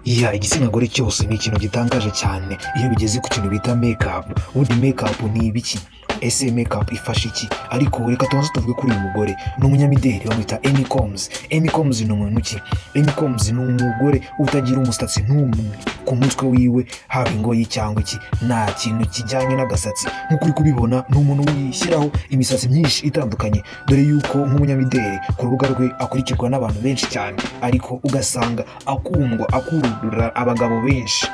Ya, igitsina gore cyose ni ikintu gitangaje cyane iyo bigeze ku kintu bita makeup. Ubundi makeup ni ibiki? Ese makeup ifasha iki? Ariko reka tubanze tuvuge kuri uyu mugore. Ni umunyamideli, bamwita Amy Combs. Amy Combs ni muntu ki? Amy Combs ni umugore utagira umusatsi n'umwe ku mutwe wiwe, haba ingoyi cyangwa iki, nta kintu kijyanye n'agasatsi. Nk'uko uri kubibona, ni umuntu wishyiraho imisatsi myinshi itandukanye, dore yuko nk'umunyamideli ku rubuga rwe akurikirwa n'abantu benshi cyane, ariko ugasanga akundwa, akurura abagabo benshi.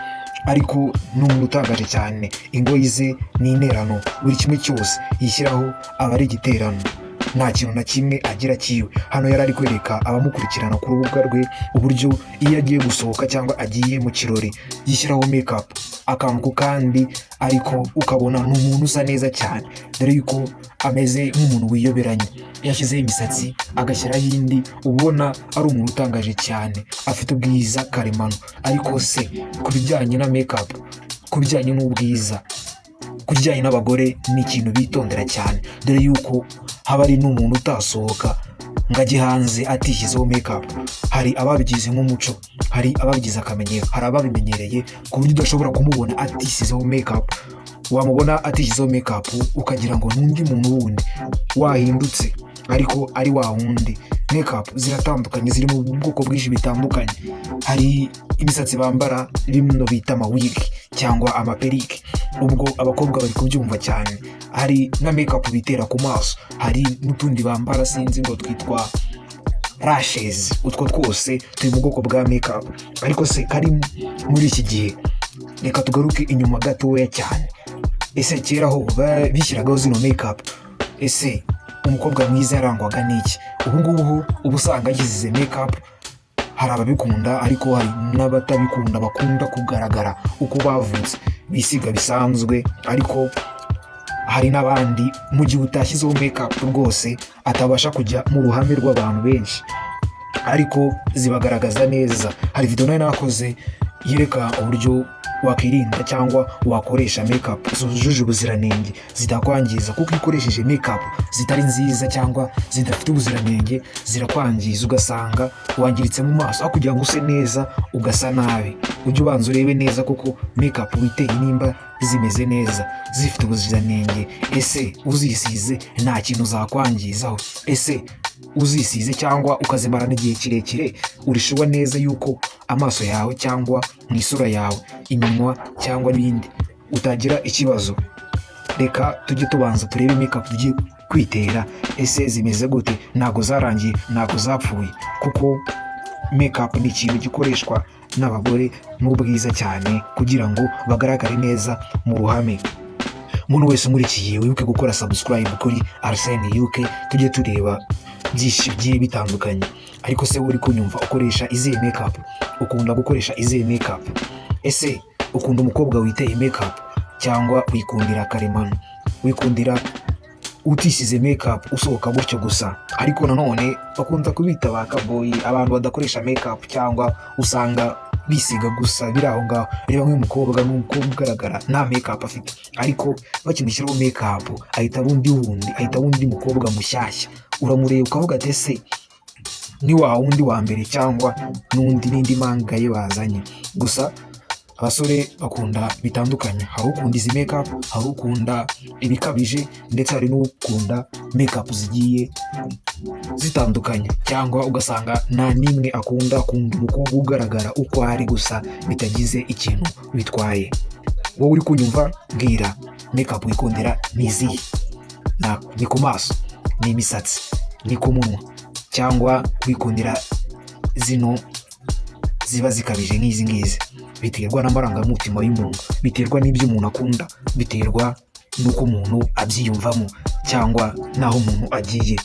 Ariko ni umuntu utangaje cyane. Ingoyi ze ni interano, buri kimwe cyose yishyiraho aba ari igiterano, nta kintu na kimwe agira kiwe. Hano yari ari kwereka abamukurikirana ku rubuga rwe uburyo iyo agiye gusohoka cyangwa agiye mu kirori yishyiraho makeup akantu ku kandi, ariko ukabona ni umuntu usa neza cyane, dore yuko ameze nk'umuntu wiyoberanye. Yashyizeho imisatsi, agashyiraho indi, ubona ari umuntu utangaje cyane, afite ubwiza karemano. Ariko se ku bijyanye na makeup, ku bijyanye n'ubwiza, ku bijyanye n'abagore, ni ikintu bitondera cyane, dore yuko haba hari n'umuntu utasohoka ngo ajye hanze atishyizeho makeup. Hari ababigize nk'umuco, hari ababigize akamenyero, hari ababimenyereye ku buryo udashobora kumubona atishyizeho makeup. Wamubona atishyizeho makeup ukagira ngo n'undi muntu wundi wahindutse, ariko ari wa wundi. Makeup ziratandukanye, ziri mu bwoko bwinshi bitandukanye. Hari imisatsi bambara, bino bita amawig cyangwa amaperike, ubwo abakobwa bari kubyumva cyane. Hari na makeup bitera ku maso, hari n'utundi bambara, sinzi ngo twitwa lashes. Utwo twose turi mu bwoko bwa makeup. Ariko se kari muri iki gihe, reka tugaruke inyuma gatoya cyane. Ese kera ho bishyiragaho zino makeup? Ese umukobwa mwiza yarangwaga n'iki? Ubu ngubu ho uba usanga yisize makeup. Hari ababikunda, ariko hari n'abatabikunda, bakunda kugaragara uko bavutse, bisiga bisanzwe. Ariko hari n'abandi mu gihe utashyizeho makeup rwose atabasha kujya mu ruhame rw'abantu benshi, ariko zibagaragaza neza. Hari video nari nakoze yereka uburyo wakwirinda cyangwa wakoresha makeup zujuje ubuziranenge zitakwangiza, kuko iyo ukoresheje makeup zitari nziza cyangwa zidafite ubuziranenge zirakwangiza, ugasanga wangiritse mu maso, aho kugira ngo use neza ugasa nabi. Ujye ubanza urebe neza koko makeup witeye nimba zimeze neza, zifite ubuziranenge. Ese uzisize nta kintu zakwangizaho? Ese uzisize cyangwa ukazimarana igihe kirekire, urishuwa neza yuko amaso yawe cyangwa mu isura yawe, iminwa cyangwa n'ibindi utagira ikibazo? Reka tujye tubanza turebe makeup tugiye kwitera, ese zimeze gute? Ntabwo zarangiye, ntabwo zapfuye, kuko makeup ni ikintu gikoreshwa n'abagore n'ubwiza cyane kugira ngo bagaragare neza mu ruhame. Umuntu wese umurikiye, wibuke gukora subscribe kuri Arsene UK, tujye tureba byinshi bigiye bitandukanye. Ariko se uri kunyumva, ukoresha izihe makeup? Ukunda gukoresha izihe makeup? Ese ukunda umukobwa witeye makeup cyangwa wikundira karemano, wikundira utisize makeup, usohoka gutyo gusa? Ariko nanone bakunda kubita ba kaboyi, abantu badakoresha makeup cyangwa usanga bisiga gusa biri aho ngaho. Reba nk'uyu mukobwa, ni umukobwa ugaragara nta makeup afite, ariko bakimushyiraho makeup ahita aba undi wundi, ahita aba undi mukobwa mushyashya. Uramureba ukavuga ati: "Ese ni wa wundi wa mbere cyangwa n'undi, n'indi manga ye bazanye?" Gusa abasore bakunda bitandukanye. Hari ukunda izi makeup, hari ukunda ibikabije, ndetse hari n'ukunda makeup zigiye zitandukanye, cyangwa ugasanga nta n'imwe akunda, akunda umukobwa ugaragara uko ari gusa bitagize ikintu bitwaye. Wowe uri kunyumva, mbwira, makeup wikundira ni izihe? Ni ku maso, ni imisatsi, ni ku munwa, cyangwa wikundira zino ziba zikabije nk'izi ngizi? Biterwa n'amarangamutima y'umuntu, biterwa n'ibyo umuntu akunda, biterwa n'uko umuntu abyiyumvamo cyangwa n'aho umuntu agiye.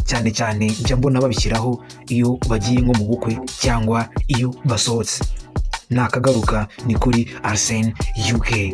Cyane cyane njya mbona babishyiraho iyo bagiye nko mu bukwe cyangwa iyo basohotse. Nakagaruka, ni kuri Arsene UK.